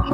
Ua,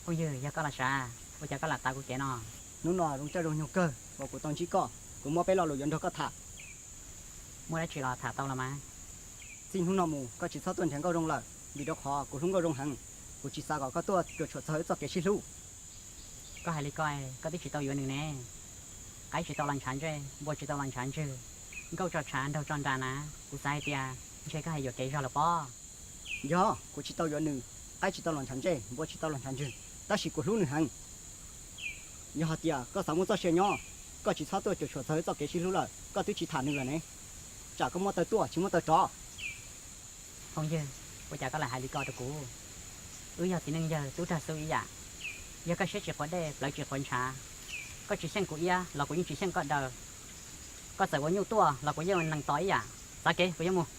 phooj ywg, yog koj los sav, ua cas koj lam tav kuv kev no? Hnub no zoo caij zoo nyoog kawg uas kuv tau ntsib koj, kuv muaj peb lo lus yuav nrog koj tham. Muaj dab tsi los tham tau los mas. Txij hnub no mus koj tsis txhob tuaj nrhiav Nkauj Zoo lawm, vim rau qhov kuv hlub Nkauj Zoo heev. Kuv tsis xav kom koj tuaj cuam tshuam txog wb txoj kev sib hlub. Koj hais li ko, koj twb tsis tau yuav nws ne. Qaib tsis tau los ntshav ntsej, npua tsis tau los ntshav ntswg, nkauj tso tshav nraug tso nra na. Kuv xav hais tias ntshe koj hais yuam kev zog lawm pob. Yog, kuv tsis tau yuav nws, qaib tsis tau los ntshav ntsej, npua tsis tau los ntshav ntswg, tab sis kuv hlub nws heev. Yog hais tias koj xav muaj txoj sia nyob, koj tsis txhob tuaj cuam tshuam txog wb txoj kev sib hlub lawm, koj twb tsis tham nws lawm ne. Tsam koj muaj taw tuaj tsis muaj taw rov. Phooj ywg, ua cas koj lam hais li ko rau kuv? Wb yog txiv neej yawg tub rog xub ib yam. Yog koj siab tsis quav dej plawv tsis quav ntshav, koj tsis xyeej kuv iab los kuv yeej tsis xyeej koj daw. Koj txawm ua nyuj tuaj los kuv yeej ua neeg tos ib yam. Txav kev, kuv yuav mus.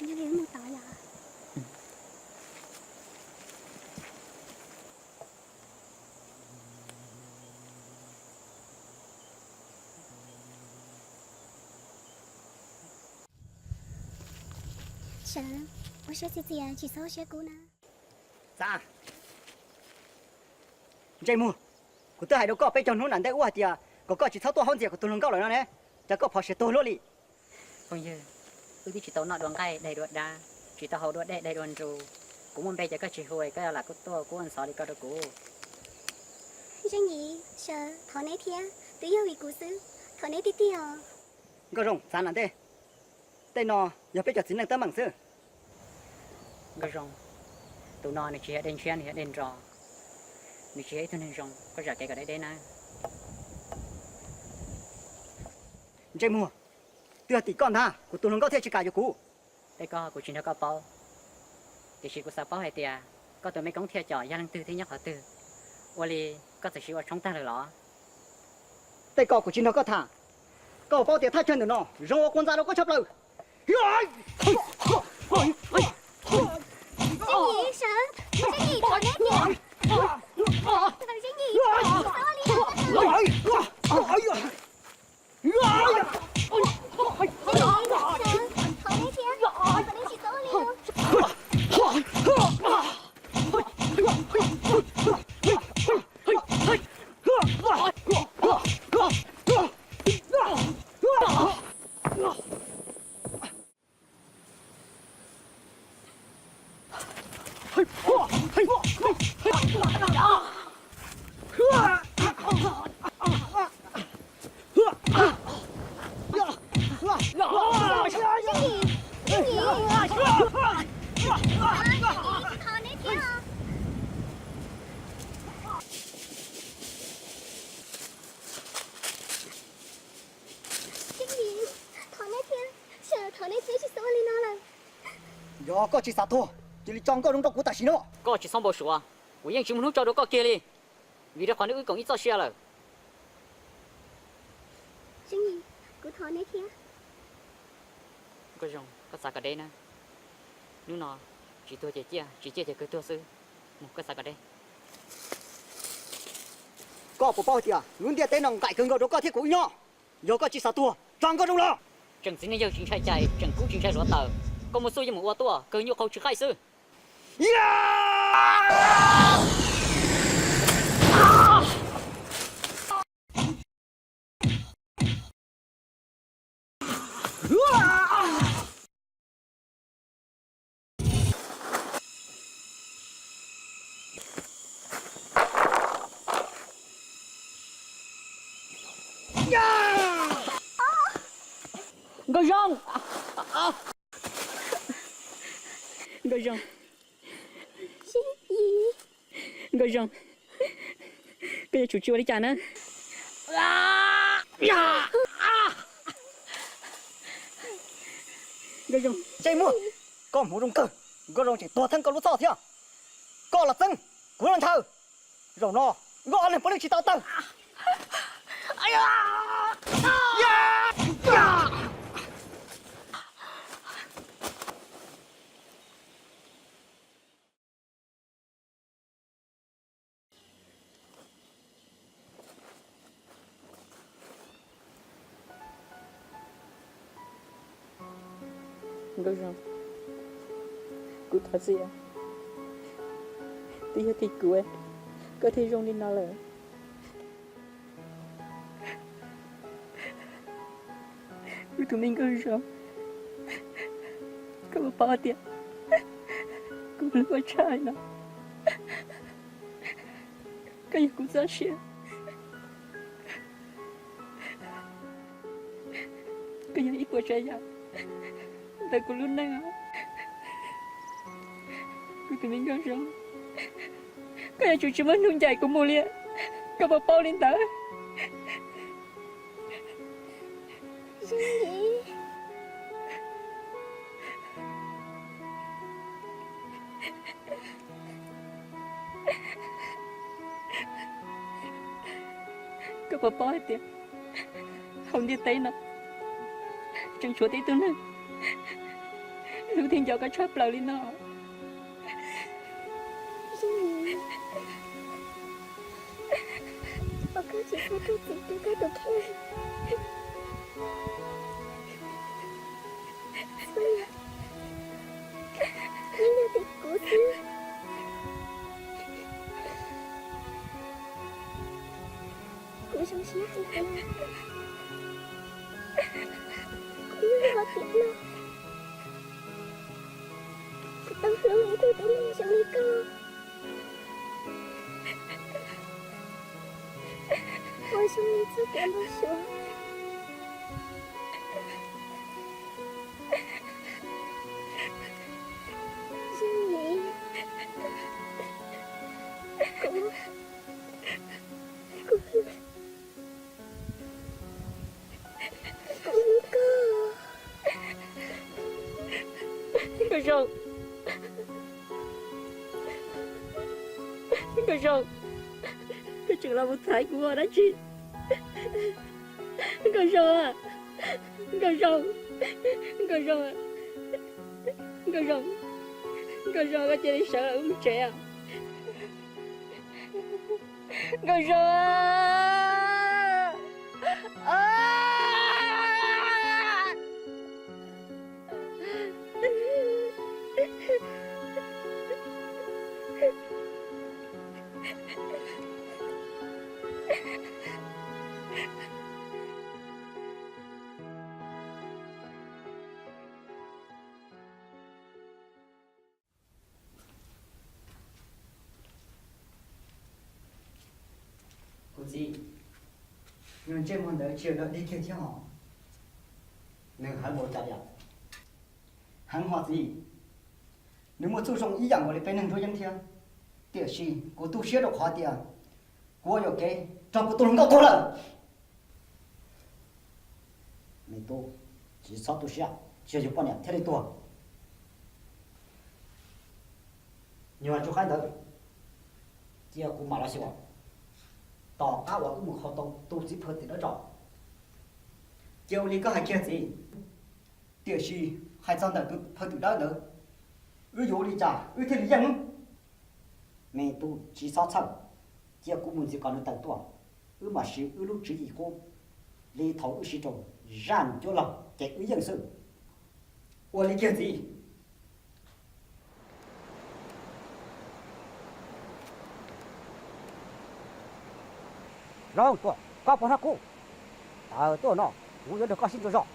Yog li wb mus tod yom. Sawv, ua siab txias txias tsis txhob ua siab kub na. Txav, ntsej muag, kuv twb hais rau koj peb caug hnub nram ntej ub hais tias kom koj tsis txhob tuaj haub ntxias kuv tus hluas nkauj lawm no ne, cas koj phom siav tuag luaj li. Phooj ywg, wb twb tsis tau noj dua nqaij daig dua dab, tsis tau haus dua dej daig dua nru. Kuv muaj npe ces koj tsis hu, koj yuav lam kuj tuaj kub ua ntxhov li ko rau kuv. Zeej Yim, Sawv, thov neb thiab, twb yog vim kuv xwb, thov neb tiag tiag os. Nkauj Zoo, txav nram ntej, tej no yog peb cov txiv neej teeb meem xwb. Nkauj Zoo, tus no nws tsis yog dej ntshiab, nws yog dej nro, nws tsis yog ib tug neeg zoo, koj zam kev kom deb deb nawb. Ntsej muag, twb yog tim koj ntag kuv tus hluas nkauj thiaj tsis kam yuav kuv. Tej ko kuv tsis nrog koj paub, tiam sis kuv xav paub hais tias koj tus me koob Thiaj Cos yog leej twg thiab nyob qhov twg, ua li koj txawm siv ua tshoob tag lawm los? Tej ko kuv tsis nrog koj tham. Koj puas paub tias thaj chaw ntawm no zoo ua kua ntxa rau koj tshaj plaws. Zeej Yim, Sawv, Zeej Yim, thov neb thiab. Zeej Yim, tsis txhob ua li no. Zeej Yim, Sawv, thov neb thiab, thov neb tsis txhob ua li no. Thov neb thiab, Sawv, thov neb thiab, tsis txhob ua li no lawm. Yog koj tsis xav tuag, cia li tso Nkauj Zoo rau kuv tam sim no. Koj tsis txhob npau suav, kuv yeej tsis muaj hnub tso dua koj kiag li, vim rau qhov neb wb koom ib txoj sia lawm. Zeej Yim, kuv thov neb thiab. Nkauj Zoo, koj txav kom deb na. Hnub no tsis tuag ces ciaj, tsis ciaj ces kawg tuag xwb. Mus, koj txav kom deb. Koj puas paub tias lub ntiaj teb no nqaim kawg nkaus rau koj thiab kuv wb nyob. Yog koj tsis xav tuag, tso Nkauj Zoo los. Tseem txiv neej yawg tsis ntshai cai, tseem kub tsis ntshai hluav taws. Koj muaj xuaj yeej mus ua tuaj, kawg nyuaj qhau tsis qaij xwb. Nkauj Zoo! Nkauj Zoo! Nkauj Zoo! Koj yuav tsum tsis ua li cas na. Nkauj Zoo! Ntsej muag, koj hmoov zoo kawg, Nkauj Zoo tseem tuag theej koj lub txoj thiab. Koj los txeeb, kuv los ntshaw. Zaum no, nkauj ob leeg puav leej tsis tau tawg. Nkauj Zoo, kuv thov txim, twb yog tim kuv koj thiaj zoo li no lawm. Kuv tus me Nkauj Zoo, koj puas paub tias kuv hlub koj tshaj no? Koj yog kuv txoj sia, koj yog ib puas tsav yam ntawm kuv lub neej. Kuv tus me Nkauj Zoo, koj yuav tsum tsis muab hnub ncaim kuv mus li, koj puas paub li ntawd? Koj puas paub hais tias hauv ntiaj teb no tseem tshuav tib tug neeg hlub thiab nco koj tshaj plaws li no? Kuv zoo siab heev tiag, kuv yog ib qho tim no, kuv tau hlub ib tug tib neeg zoo li koj, uas zoo li txoj kev npau suav. Zoo li kuv, kuv, kuv hlub koj. Nkauj Zoo, Nkauj Zoo, koj tseem los mus txhais kuv ua dab tsi? Nkauj Zoo, Nkauj Zoo, Nkauj Zoo, Nkauj Zoo, Nkauj Zoo, koj cia li sawv lawm wb mus tsev os. Nkauj Zoo. Kuv txiv, ntsej muag ntawd tsis yog dog dig kiag thiab hos. Nws heev npaum cas li? Heev hos txiv. Nws muaj txuj zoo ib yam nkaus li peb neeg nruab yeeb thiab. Tiam sis kuv tu siab rau qhov tias kuv ua yuam kev raug kuv tus hluas nkauj tuag lawm. Me tub, tsis txhob tu siab, tsis yog yus poj niam thiaj li tuag. Nyuag tsuj qaib ntawd, cia kuv mam los xyuas. Tom qab uas wb mus kho tau tus txiv phaw twm dawb tso, cia ua li koj hais kiag txiv. Tiam sis hais txog ntawm tus phaw twm dawb ntawd, wb yuav ua li cas wb thiaj li yeej? Me tub, tsis txhob txhawj, cia kuv mus ntxiv kom nws tawm tuaj, wb mam siv wb lub tswv yim qub li thaum wb siv rau zaj cuab laug. Ces wb yeej xwb. Ua li kiag txiv. Looj Tuam, koj puas hnov kuv? Tawm tuaj no, kuv yuav nrog koj sib ntsuas zog.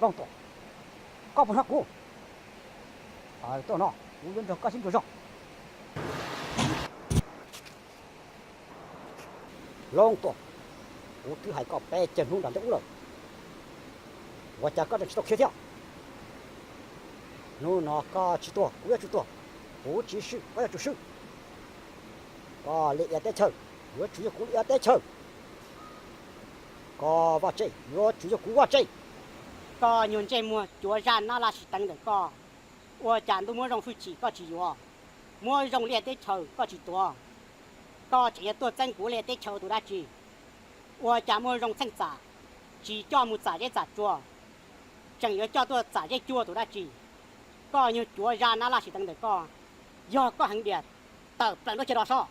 Looj Tuam, koj puas hnov kuv? Tawm tuaj no, kuv yuav nrog koj sib ntsuas zog. Looj Tuam, kuv twb hais koj peb cag hnub nram ntej ub lawm, ua cas koj tseem tsis tau khiav thiab? Hnub no koj tsis tuag kuv yuav tsum tuag, kuv tsis swm koj yuav tsum swm. Koj li ia teb chaws yuav tsum yog kuv li ia teb chaws, koj vaj tse yuav tsum yog kuv vaj tse. Koj nyuag ntsej muag cuav zaj nab laj sis teev ntawm koj, ua cas ntuj muab zoo hwj chim koj tsis yuav, muab zoo liaj teb chaws koj tsis tuav, koj tseem yuav tuaj txeeb kuv liaj teb chaws tus dab tsi? Ua cas muaj zoo txheej txam tsis coj mus txam zeb txam tsua, tseem yuav coj tuaj txam zeb cua tus dab tsi? Koj nyuag cuav zaj nab laj sis teev ntawm koj, yog koj heev diam, tawm plaws nruab chaw no sob.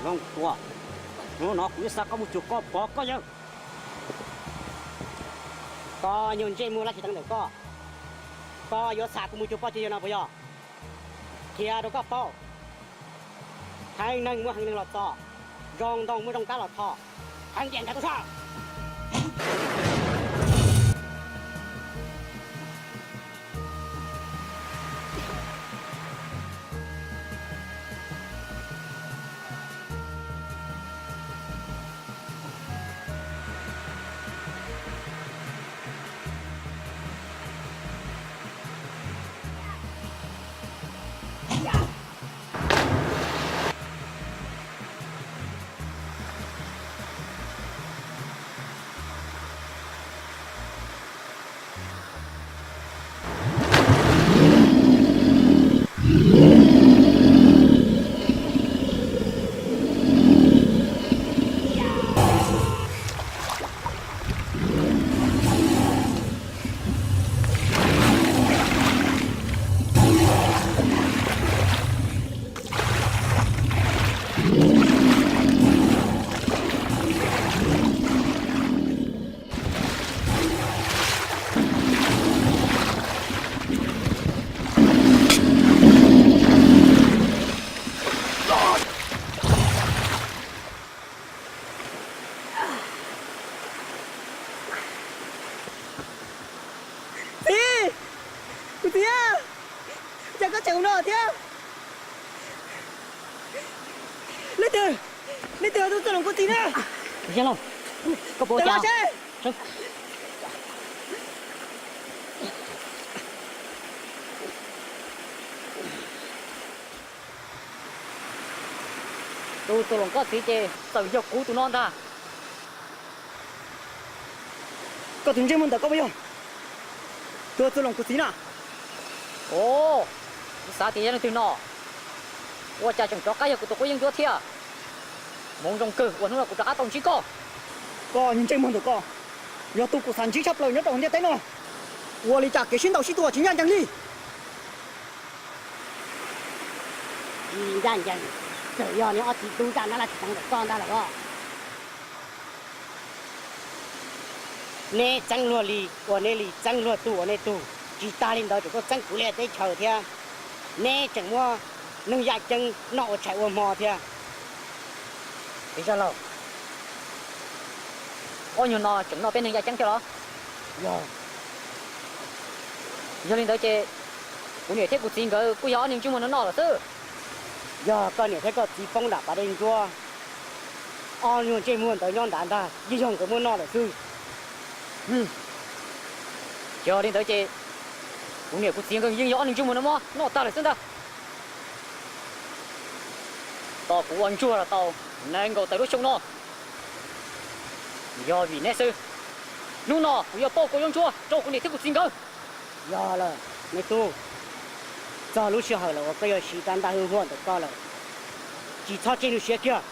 Looj Tuam, hnub no kuv yuav xa koj mus cuag koj pog koj yawg. Koj nyuag ntsej muag laj sis teev ntawm koj, koj yuav xa kuv mus cuag pog cuag yawg no puas yog? Qhia rau koj paub, heev neeg muaj heev neeg los txog, zoo ntoo muaj zoo kab los tho. Heev diam nrhiav tau sab. Txiv, kuv txiv, cas koj tseem ua no thiab? Leej twg, Nej twg tus txoj loos kuv txiv na? Yog lauj, koj puas ua cas? Tus txoj loos koj txiv ces txawm yog kuv tus no ntag. Koj tus ntsej muag ntawm koj puas yog tus txoj loos kuv txiv na? Os, kuv xav tias yog leej twg no, ua cas tseem rov qab yog kuv tus quab yeeb ncuab thiab. Hmoov zoo kawg uas hnub no kuv rov qab tau ntsib koj. Koj niag ntsej muag ntawm koj yog tus kuv xav ntsib tshaj plaws nyob rau hauv ntiaj teb no. Ua li cas kev sib ntaus sib tua tsis ncaj ncees li? Tsis ncaj ncees, txawm yog neb ob txiv tub zaj nab laj tsis teev ntawm koj ntag los as. Neb txeeb luag li uas neb li txeeb luag tug uas nej tug, tsis tas li ntawd tseem tuaj txeeb kuv li teb chaws thiab. Neb tseem muab neeg yaj ceeb noj ua tshais ua hmo thiab. Zaj laug, ob nyuag no tseem noj peb neeg yaj ceeb thiab los? Yog, yog li ntawd ces kuv niam thiab kuv txiv nkawd kuj yog ob niag ntsej muag no noj lawm xwb. Yog koj niam thiab koj txiv poob nram pas dej ntsuab, ob nyuag ntsej muag ntawd nyob nrad ntag, yeej yog nkawd muab noj lawm xwb. Yog li ntawd ces kuv niam kuv txiv nkawd yeej yog ob niag ntsej muag no muab noj tag lawm xwb ntag. Tos kuv ua ntsuag los tau nees nkaum tawm lub xyoo no, yog vim neb xwb. Hnub no kuv yuav pauj koj yuav ntsuag rau kuv niam thiab kuv txiv nkawd. Yog lawm, me tub, txog lub sij hawm lawm uas koj yuav siv rab ntaj hwj huam ntawm koj lawm, tsis txhob tseg lub siab kiag.